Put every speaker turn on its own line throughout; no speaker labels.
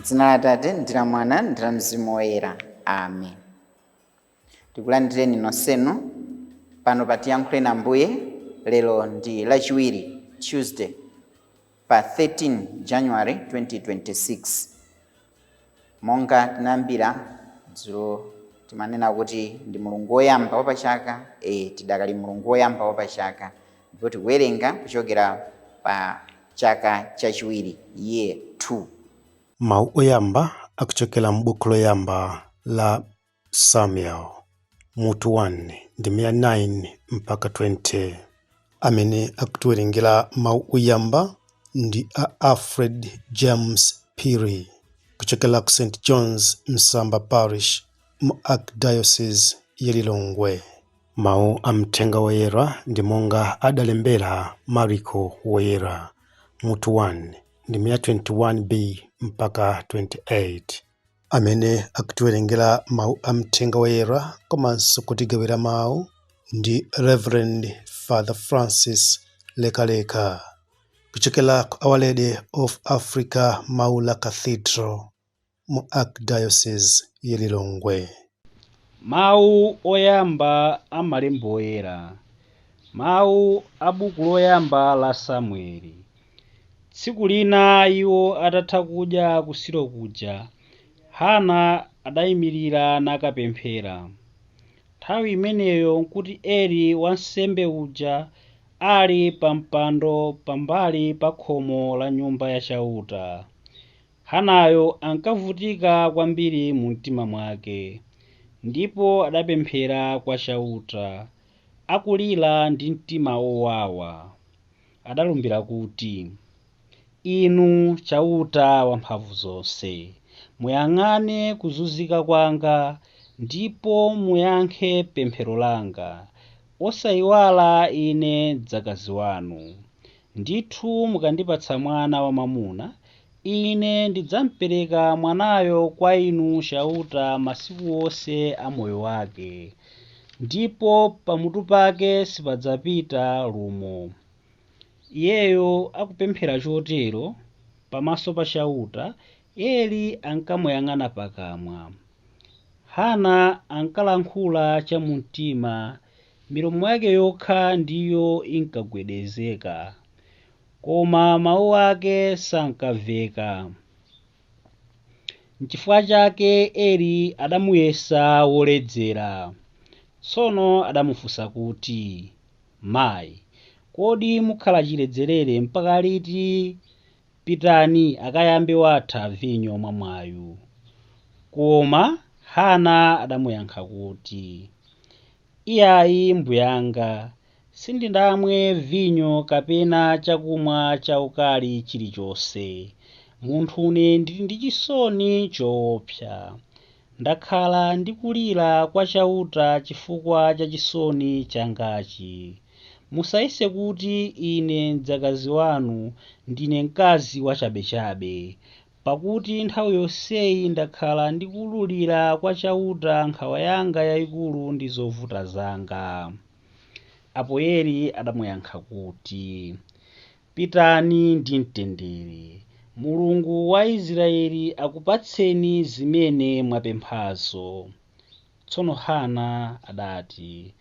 M'dzina la Atate ndi la Mwana ndi la Mzimu Woyera. Amen. Tikulandireni nonsenu pano pa Tiyankhuleni Ambuye. Lero ndi Lachiwiri, Tuesday, pa 13 January 2026. Monga tinayambira dzulo, timanena kuti ndi mulungu woyamba wapachaka. Tidakali mulungu woyamba wapachaka, ndipo tikuwerenga kuchokera pa chaka chachiwiri, year 2.
Mawu oyamba akuchokera m'buku loyamba la Samuel, mutu 1, ndime ya 9 mpaka 20. Amene akutiwerengera mawu oyamba ndi a Alfred James Phiri kuchokera ku St John's Msamba Parish mu Archdiocese ya Lilongwe. Mawu a Mthenga Woyera ndi monga adalembera Mariko Woyera, mutu 1, ndime ya 21b mpaka 28. Amene akutiwerengera mawu a Mthenga Woyera komanso kutigawira mawu ndi Reverend Father Francis Lekaleka kuchokera ku Our Lady of Africa Maula Cathedral mu Archdiocese ya Lilongwe.
Mawu oyamba a Malembo Oyera. Mawu a buku loyamba la Samueli. Tsiku lina iwo atatha kudya ku Silo kuja, Hana adayimirira nakapemphera. Nthawi imeneyo nkuti Eli wansembe uja ali pa mpando pambali pa khomo la nyumba ya Chauta. Hanayo ankavutika kwambiri mu mtima mwake, ndipo adapemphera kwa Chauta, akulira ndi mtima wowawa. Adalumbira kuti, Inu Chauta wamphamvu zonse, muyang'ane kuzunzika kwanga ndipo muyankhe pemphero langa, osayiwala ine mdzakazi wanu. Ndithu mukandipatsa mwana wamwamuna, ine ndidzamupereka mwanayo kwa inu Chauta masiku onse a moyo wake, ndipo pamutu pake sipadzapita lumo. Iyeyo akupemphera chotero pamaso pa Chauta, Eli ankamuyang'ana pakamwa. Hana ankalankhula chamumtima, milomo yake yokha ndiyo inkagwedezeka, koma mawu ake sankamveka. N'chifukwa chake Eli adamuyesa woledzera. Tsono adamufunsa kuti, Mayi, kodi mukhala chiledzerere mpaka liti? Pitani akayambe watha vinyo mwamwayu. Koma Hana adamuyankha kuti, Iyayi mbuyanga, sindinamwe vinyo kapena chakumwa chaukali chilichonse. Munthune ndili ndi chisoni choopsa. Ndakhala ndikulira kwa Chauta chifukwa cha chisoni changachi. Musayese kuti ine mdzakazi wanu ndine mkazi wachabechabe, pakuti nthawi yonseyi ndakhala ndikululira kwa Chauta nkhawa yanga yayikulu ndi zovuta zanga. Apo Eli adamuyankha kuti, Pitani ndi mtendere. Mulungu wa Israeli akupatseni zimene mwapemphazo. Tsono Hana adati,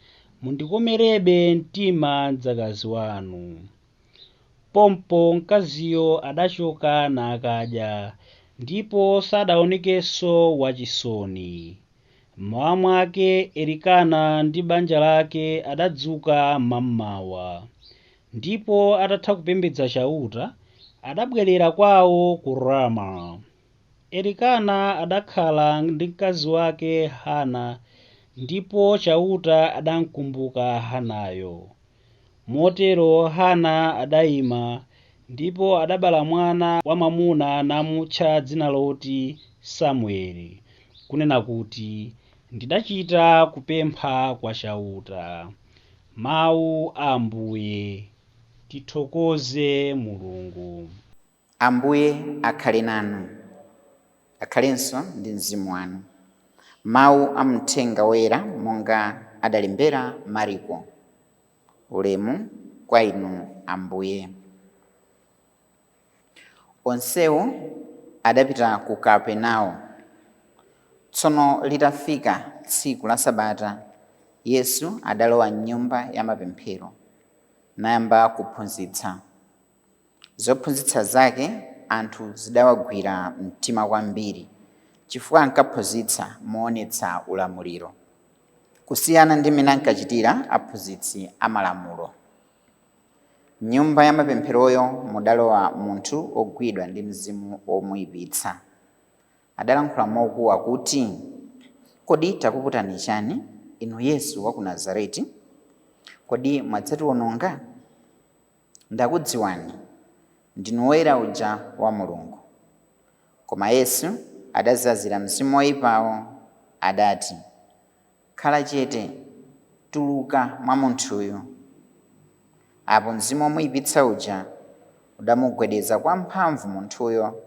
Mundikomerebe mtima mdzakazi wanu. Pompo mkaziyo adachoka nakadya, ndipo sadaonekenso wachisoni. Mmawa mwake Elikana ndi banja lake adadzuka mmamawa, ndipo atatha kupembedza Chauta, adabwerera kwawo ku Rama. Elikana adakhala ndi mkazi wake Hana, ndipo Chauta adamkumbuka Hanayo. Motero Hana adayima, ndipo adabala mwana wamwamuna namutcha dzina loti Samueli, kunena kuti, Ndidachita kupempha kwa Chauta. Mawu a Ambuye. Tithokoze Mulungu.
Ambuye akhale nanu, akhalenso ndi mzimu wanu. Mawu a Mthenga Woyera monga adalembera Mariko. Ulemu kwa inu Ambuye. Onsewo adapita ku Kapenawo. Tsono litafika tsiku la Sabata, Yesu adalowa m'nyumba ya mapemphero nayamba kuphunzitsa. Zophunzitsa zake anthu zidawagwira mtima kwambiri, chifukwa ankaphunzitsa moonetsa ulamuliro, kusiyana ndi mmene ankachitira aphunzitsi amalamulo. M'nyumba ya mapempheroyo mudalowa munthu wogwidwa ndi mzimu womuyipitsa. Adalankhula mokuwa kuti, "Kodi takuputani chani, inu Yesu wa ku Nazareti? Kodi mwadzatiwononga? Ndakudziwani, ndinu Woyera uja wa Mulungu." Koma Yesu adazazira mzimu woyipawo, adati, "Khala chete, tuluka mwa munthuyu." Apo mzimu womuyipitsa uja udamugwedeza kwamphamvu munthuyo,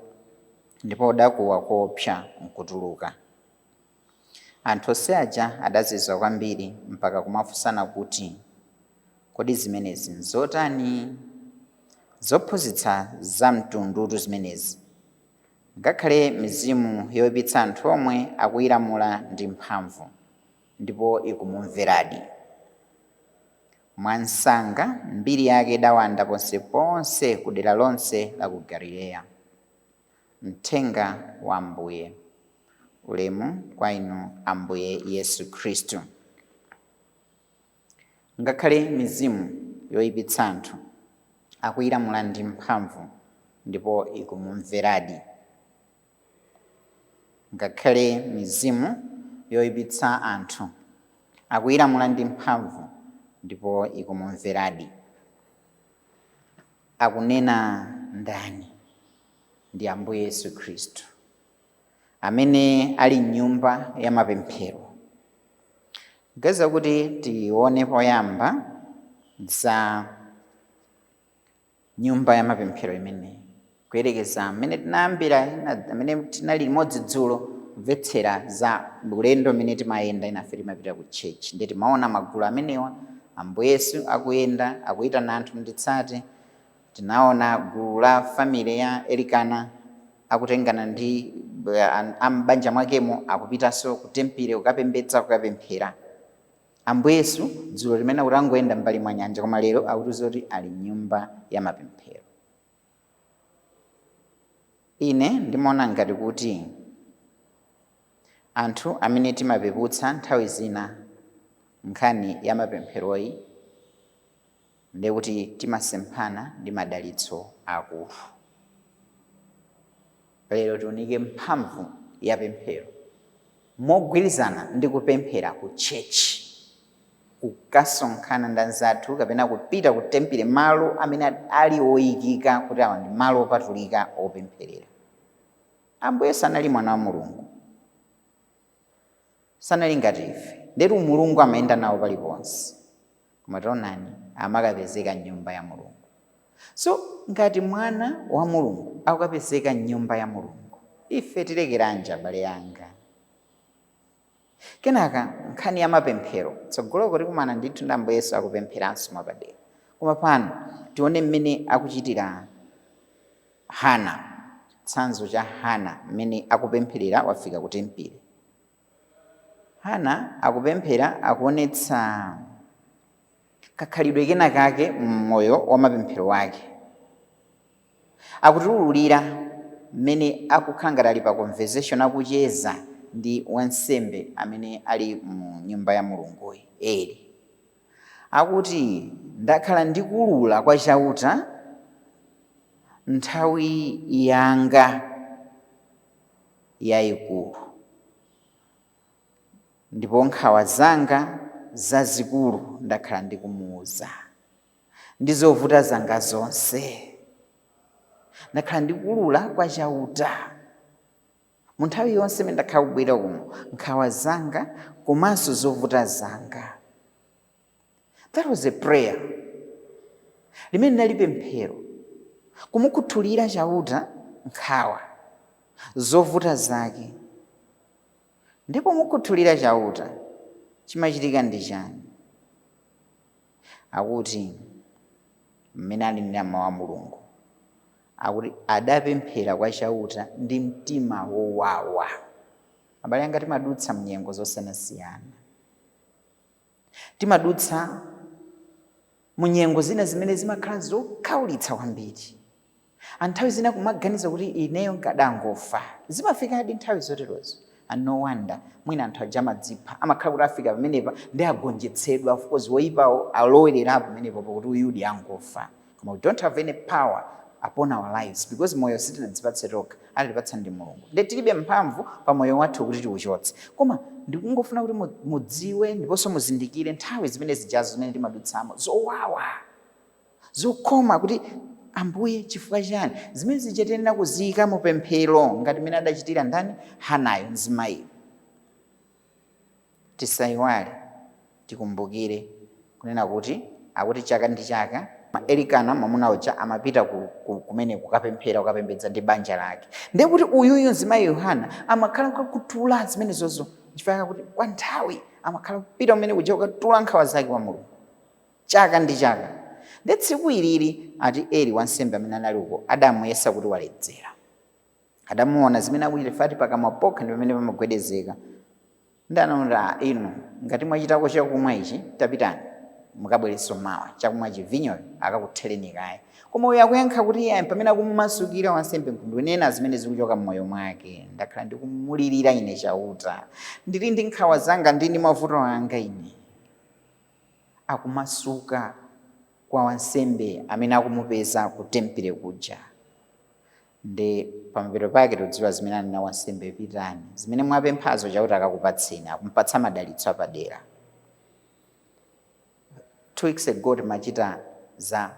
ndipo udakuwa koopsa nkutuluka. Anthu onse aja adazizwa kwambiri mpaka kumafunsana kuti, "Kodi zimenezi nzotani? Zophunzitsa zamtundutu zimenezi! Ngakhale mizimu yoyipitsa anthu omwe akuyilamula ndi mphamvu, ndipo ikumumveradi." Mwansanga mbiri yake idawanda ponseponse ku dera lonse la ku Galileya. Mthenga wa Ambuye. Ulemu kwa inu Ambuye Yesu Khristu. Ngakhale mizimu yoyipitsa anthu akuyilamula ndi mphamvu ndipo ikumumveradi. Ngakhale mizimu yoyipitsa anthu akuyilamula ndi mphamvu ndipo ikumumveradi. Akunena ndani? Ndi Ambuye Yesu Khristu amene ali m'nyumba ya mapemphero. Gaza kuti tione poyamba za nyumba ya mapemphero imeneyi, kuyerekeza amene tinayambira, amene tinali limodzi dzulo kumvetsera za ulendo umene timayenda inafe timapita ku church, ndi timaona magulu amenewa, Ambuye Yesu akuyenda akuyitana anthu munditsate. Tinaona gulu la family ya Elikana akutengana ndi ambanja mwakemo akupitanso ku tempile kukapembedza, kukapemphera. Ambuye Yesu dzulo limene akuti angoyenda m'mbali mwa nyanja, koma lero akutiuza kuti ali m'nyumba ya mapemphero. Ine ndimaona ngati kuti anthu amene timapeputsa nthawi zina nkhani ya mapempheroyi, ndekuti timasemphana ndi madalitso akulu. Lero tiunike mphamvu ya pemphero mogwirizana ndi kupemphera ku church, kukasonkhana ndi anzathu kapena kupita ku tempile, malo amene ali oyikika kuti awa ndi malo opatulika opempherera. Ambuye sanali mwana wa Mulungu, sanali ngati ife, ndetu Mulungu amayenda nawo paliponse, koma taonani amakapezeka m'nyumba ya Mulungu. So ngati mwana wa Mulungu akukapezeka m'nyumba ya Mulungu, ife tilekeranji, abale anga? Kenaka nkhani ya mapemphero tsogoloko tikumana ndithu ndi Ambuye Yesu akupempheranso mwapadera, koma pano tione mmene akuchitira Hana, chitsanzo cha Hana mmene akupempherera wafika ku tempile. Hana akupemphera, akuonetsa kakhalidwe kena kake mmoyo wa mapemphero wake. Akutiwululira mmene akukhala ngati ali pa conversation, akucheza ndi wansembe amene ali mu nyumba ya Mulunguyi, Eli. Akuti, "Ndakhala ndikulula kwa Chauta nthawi yanga yayikulu, ndipo nkhawa zanga zazikulu ndakhala ndikumuwuza, ndi zovuta zanga zonse ndakhala ndikulula kwa Chauta." Mu nthawi yonse imene ndakhala kubwera kuno, nkhawa zanga komanso zovuta zanga. That was a prayer limene linali pemphero, kumukhuthulira Chauta nkhawa, zovuta zake. Ndipo mukhuthulira Chauta, chimachitika ndi chani? Akuti mmene alinena mawu a Mulungu, Akuti adapemphera kwa Chauta ndi mtima wowawa. Abale anga, timadutsa mnyengo zosiyanasiyana, timadutsa munyengo zina zimene zimakhala zokhawulitsa kwambiri. Anthawi zina kumaganiza kuti ineyo nkadangofa. Zimafikadi nthawi zoterozo, and no wonder mwina anthu aja amadzipha, amakhala kuti afika pamenepa ndi agonjetsedwa. Of course woyipawo alowererapo pamenepo pakuti uyudi angofa, koma we don't have any power upon our lives because moyo sitinadzipatse tokha, atipatsa ndi Mulungu. Nde tilibe mphamvu pa moyo wathu kuti tiuchotse. Koma ndikungofuna kuti mudziwe ndiponso muzindikire nthawi zimene zijazo zimene timadutsamo zowawa, zokhoma, kuti Ambuye, chifukwa chani? Zimene zija tiyenera kuziyika mu pemphero ngati mmene adachitira ndani? Hanayo, mzimayiyo. Tisayiwale, tikumbukire kunena kuti akuti chaka ndi chaka Elikana mwamuna uja amapita kumene kukapemphera, kukapembedza ndi banja lake. Ndiye kuti uyuyu mzimayi Yohana amakhala kukutula zimenezozo, chifukwa kuti kwa nthawi amakhala kupita kumene kuja kukatula nkhawa zake kwa Mulungu chaka ndi chaka. Ndi tsiku ilili ati Eli wansembe amene anali uko adamuyesa kuti waledzera. Adamuona zimene akuchita fati pakamwa pokha ndi pamene pamagwedezeka. Ndi anaona, "Ah, inu ngati mwachitako chakumwa ichi, tapitani mukabwerenso mawa, chakumwa chivinyoyo akakuthereni kaye." Koma uyu akuyankha kuti iye pamene akumumasukira wansembe nkunena zimene zikuchoka m'moyo mwake: "Ndakhala ndikumulirira ine Chauta, ndili ndi nkhawa zanga, ndili ndi mavuto anga ine." Akumasuka kwa wansembe amene akumupeza ku tempere kuja. Ndi pamapeto pake todziwa zimene anena wansembe: "Pitani, zimene mwapemphazo Chauta akakupatseni." Akumpatsa madalitso apadera. 2 weeks ago timachita za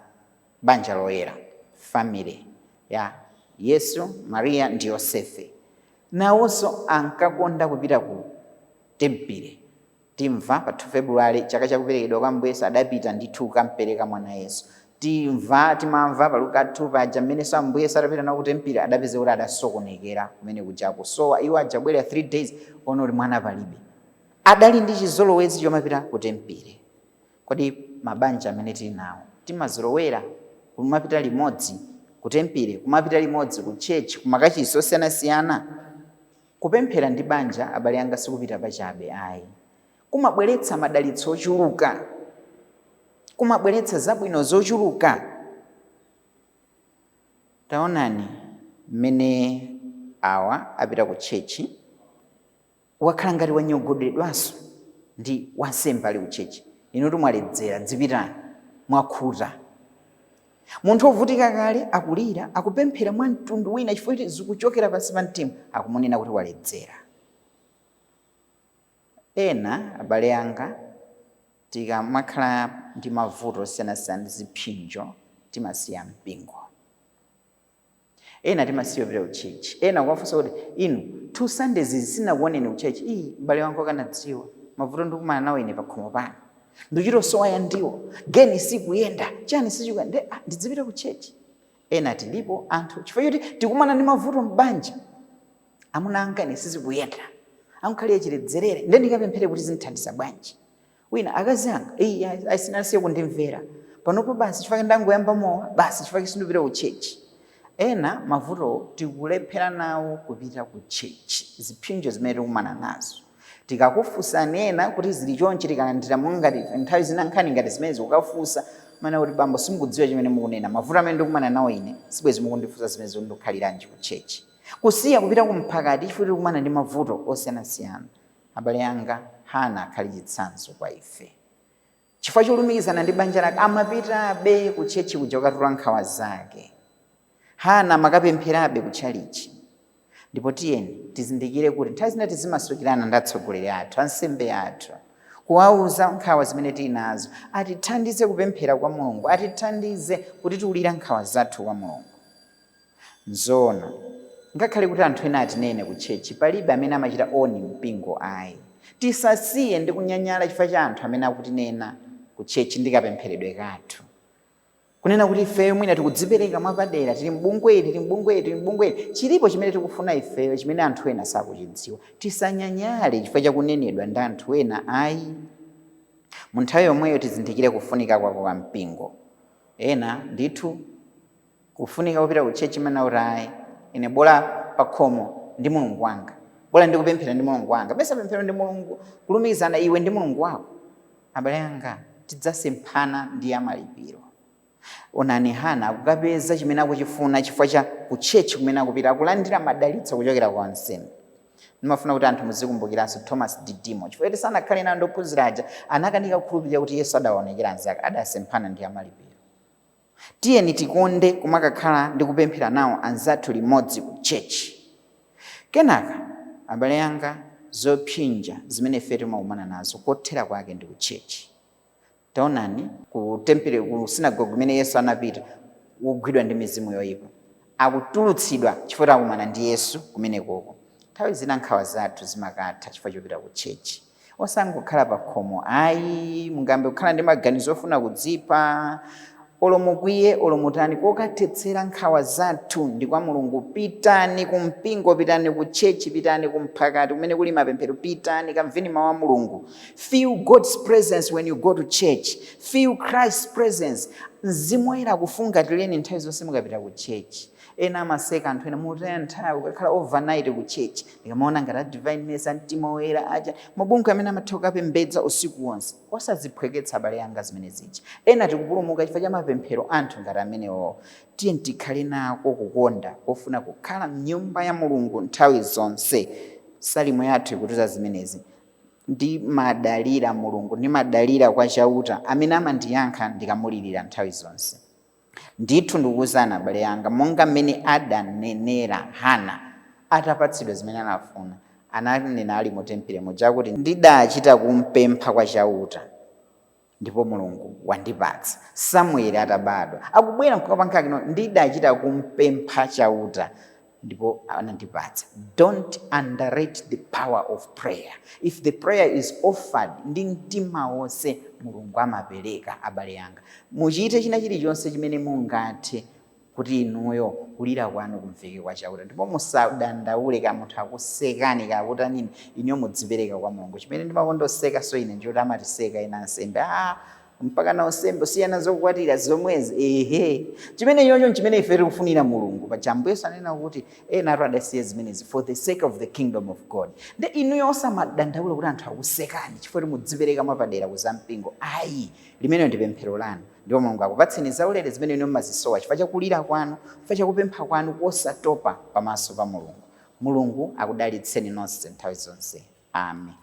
banja loyera, family ya Yesu, Mariya ndi Yosefe. Nawonso ankakonda kupita ku tempere. Timva pa 2 February, chaka chakuperekedwa kwa Ambuye Yesu, adapita ndithu kukampereka mwana Yesu. Timva, timamva pa Luka 2 paja mmenenso Ambuye Yesu atapita nawo ku tempere adapeza kuti adasokonekera kumene kuja, kusowa. Iwo ajabwera 3 days, ona kuti mwana palibe. Adali ndi chizolowezi chomapita ku tempere. Kodi mabanja amene tili nawo timazolowera kumapita limodzi ku tempere, kumapita limodzi ku church, kumakachisi osiyanasiyana? Kupemphera ndi banja, abale anga, sikupita pachabe ayi. Kumabweretsa madalitso ochuluka, kumabweretsa zabwino zochuluka. Taonani mmene awa apita ku church, wakhala ngati wanyogodedwanso ndi wansembe ali ku church: "Inu mwaledzera, dzipitani, mwakhuta." Munthu wovutika kale, akulira, akupemphera mwa mtundu wina chifukwa kuti zikuchokera pansi pa mtima, akumunena kuti waledzera. Ena, abale anga, tikamakhala ndi mavuto osiyanasiyana ndi zipsinjo, timasiya mpingo. Ena timasiya kupita ku church. Ena kuwafunsa kuti, "Inu, 2 Sundays izi sinakuoneni ku church." "Iyi, m'bale wanga, akanadziwa mavuto ndikumana nawo ine pakhomo pano, ndikuchitosowa ya ndiwo, geni sikuyenda, chani sichikuyenda, nde ndidzipita ku church?" Ena tilipo anthu chifukwa choti tikumana ndi mavuto m'banja: "Amuna anga ine sizikuyenda, ankhalire chiledzerere, nde ndikapemphere kuti zindithandiza bwanji?" Wina, "Akazi anga iyi asinasiye kundimvera panopo, basi chifukwa ndangoyamba mowa, basi chifukwa sindipita ku church." Ena mavuto tikulephera nawo kupita ku church, zipsinjo zimene tikumana nazo. Tikakufunsani ena kuti zili chonchi, tikalandira mongati nthawi zina nkhani ngati zimene zikukafunsa mana kuti, "Bambo, simukudziwa chimene mukunena. Mavuto amene ndikumana nawo ine, sibwezi mukundifunsa zimene zondikukhaliranji ku church." Kusiya kupita kumphakati chifukwa tikumana ndi mavuto osiyanasiyana. Abale anga, Hana akhali chitsanzo kwa ife. Chifukwa cholumikizana ndi banja lake, amapitabe ku church kuja kukatula nkhawa zake. Hana amakapempherabe ku tchalichi. Ndipo tiyeni tizindikire kuti nthawi zina tizimasukirana ndi atsogoleri athu, ansembe athu, kuwauza nkhawa zimene tili nazo, atithandize kupemphera kwa Mulungu, atithandize kutitulira nkhawa zathu kwa Mulungu. Nzoona, ngakhale kuti anthu ena atinene ku church, palibe amene amachita own mpingo ayi. Tisasiye ndi kunyanyala chifukwa cha anthu amene akutinena ku church ndi kapempheredwe kathu, kunena kuti ifeyo mwina tikudzipereka mwapadera, tili mbungweri, tili mbungweri, tili mbungweri, chilipo chimene tikufuna ifeyo chimene anthu ena sakuchidziwa. Tisanyanyale chifukwa chakunenedwa ndi anthu ena ayi. Mu nthawi yomweyo tizindikire kufunika kwako kwa mpingo. Ena ndithu Kufunika kupita ku church mana kuti ayi, ine bola pakhomo ndi Mulungu wanga, bola ndikupemphera ndi Mulungu wanga. Pesa pemphero ndi Mulungu, kulumikizana iwe ndi Mulungu wako. Abale anga, tidzasemphana ndi amalipiro. Onani Hana akukapeza chimene akuchifuna chifukwa cha ku church kumene akupita, akulandira madalitso kuchokera kwa ansembe. Ndimafuna kuti anthu muzikumbukiranso Thomas Didimo, chifukwa kuti sanakhale nawo ndophunzira aja, anakanika kukhulupirira kuti Yesu adawaonekera anzake, adasemphana ndi amalipiro. Tiyeni tikonde kumakakhala ndi kupemphera nawo anzathu limodzi ku church. Kenaka abale anga, zopsinja zimene ife timakumana nazo kothera kwake ndi ku church. Taonani ku tempere, ku sinagoge kumene Yesu anapita, wogwidwa ndi mizimu yoyipa akutulutsidwa chifukwa akumana ndi Yesu kumenekoko. Nthawi zina nkhawa zathu zimakatha chifukwa chopita ku church, osangokhala pa khomo ayi. Mungambe kukhala ndi maganizo ofuna kudzipha, olo mukwiye olo mutani, kokathetsera nkhawa zathu ndi kwa Mulungu. Pitani ku mpingo, pitani ku church, pitani ku mphakati kumene kuli mapemphero, pitani kamveni mawu a Mulungu. Feel God's presence when you go to church. Feel Christ's presence. Mzimu Woyera akufungatireni nthawi zonse mukapita ku church. Ena amaseka anthu ena, mutaya nthawi ukakhala overnight ku church. Ndikamaona ngati a Divine Mercy, Mtima Woyera aja, mabungwe amene amatha kukapembedza usiku wonse, osaziphweketsa abale anga zimene zija. Ena tikupulumuka chifukwa cha mapemphero anthu ngati amenewo. Tiye tikhale nako kukonda kofuna kukhala mnyumba ya Mulungu nthawi zonse. Salimo yathu ikutiuza zimenezi: ndimadalira Mulungu, ndimadalira kwa Chauta amene amandiyankha ndikamulirira nthawi zonse. Ndithu ndikuwuzani abale anga, monga mmene adanenera Hana atapatsidwa zimene anafuna, ananena ali mu tempere muja kuti, ndidachita kumpempha kwa Chauta ndipo Mulungu wandipatsa. Samueli atabadwa akubwera nkukapanga kino, ndidachita kumpempha Chauta ndipo anandipatsa. Don't underrate the power of prayer. If the prayer is offered ndi mtima wonse, Mulungu amapereka. Abale anga, muchite china chilichonse chimene mungathe kuti inuyo kulira kwanu kumveke kwa Chauta, ndipo musadandaule ka munthu akusekani kakutanini, inuyo mudzipereka kwa Mulungu. Chimene ndimakondoseka so ine ndichoti amatiseka ina ansembe, mpaka na unsembe siyana zokukwatira zomwezi. Ehe, chimene chocho chimene ife tikufunira Mulungu. Paja Ambuye Yesu anena kuti ena atu adasiya zimenezi for the sake of the kingdom of God. Nde inuyo osamadandaula kuti anthu akusekani chifukwa kuti mudzipereka mwapadera kuzampingo, ayi. Limeneyo ndi pemphero lanu, ndipo Mulungu akupatseni zaulere zimene inu mumazisowa chifukwa chakulira kwanu, chifukwa chakupempha kwanu kosatopa pamaso pa Mulungu. Mulungu akudalitseni nonse nthawi zonse. Amen.